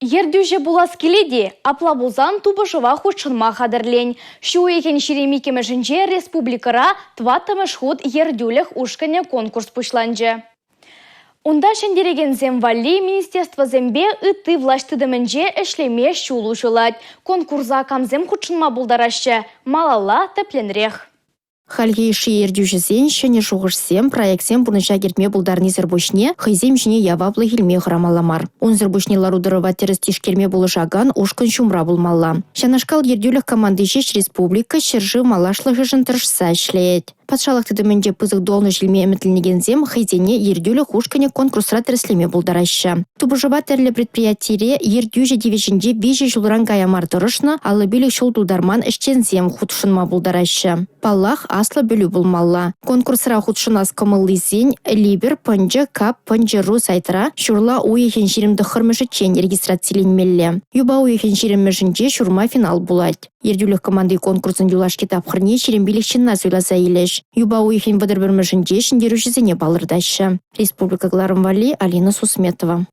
Ертӳҫӗ пулас килет-и? Апла пулсан тупӑшӑва хутшӑнма хатӗрлен. Ҫу уйӑхӗн 22-мӗшӗнче республикӑра тӑваттӑмӗш хут ертӳлӗх ушкӑнӗ конкурс пуҫланчӗ. Унта ҫӗнтерекенсем валли министерствӑсемпе ытти влаҫ тытӑмӗнче ӗҫлеме ҫул уҫӑлать. Конкурса камсем хутшӑнма пултараҫҫӗ? Малалла тӗплӗнрех. Хальхи йышши ертӳҫӗсен ҫӗнӗ шухӑшсем, проектсем пурнӑҫа кӗртме пултарнисӗр пуҫне хӑйсем ҫине яваплӑх илме хӑрамалла мар. Унсӑр пуҫне лару-тӑрӑва тӗрӗс тишкерме пулӑшакан ушкӑн ҫумра пулмалла. Ҫавнашкал ертӳлӗх команди ҫеҫ республика, ҫӗршыв малашлӑхӗшӗн тӑрӑшса ӗҫлет. Патшалӑх тытӑмӗнче пысӑк должноҫ илме ӗмӗтленекенсем хӑйсене ертӳлӗх ушкӑнӗ конкурсра тӗрӗслеме пултараҫҫӗ. Тупӑшӑва тӗрлӗ предприятире ертӳҫӗ тивӗҫӗнче виҫӗ ҫулран кая мар тӑрӑшнӑ, 55 ҫул тултарман ӗҫченсем хутшӑнма пултараҫҫӗ. Паллах, аслӑ пӗлӳ пулмалла. Конкурсра хутшӑнас кӑмӑллисен Либер пӑнчӑ кап пӑнчӑ ру сайтра ҫурла уйӑхӗн 29-мӗшӗччен регистрациленмелле. Юпа уйӑхӗн 20-мӗшӗнче ҫурма финал пулать. Ертӳлӗх команди конкурсӑн юлашки тапхӑрне 25 ҫынна суйласа илӗҫ. Юпа уйӑхӗн 31-мӗшӗнче ҫӗнтерӳҫӗсене палӑртаҫҫӗ. Республика кӑларӑм валли Алина Сусметова.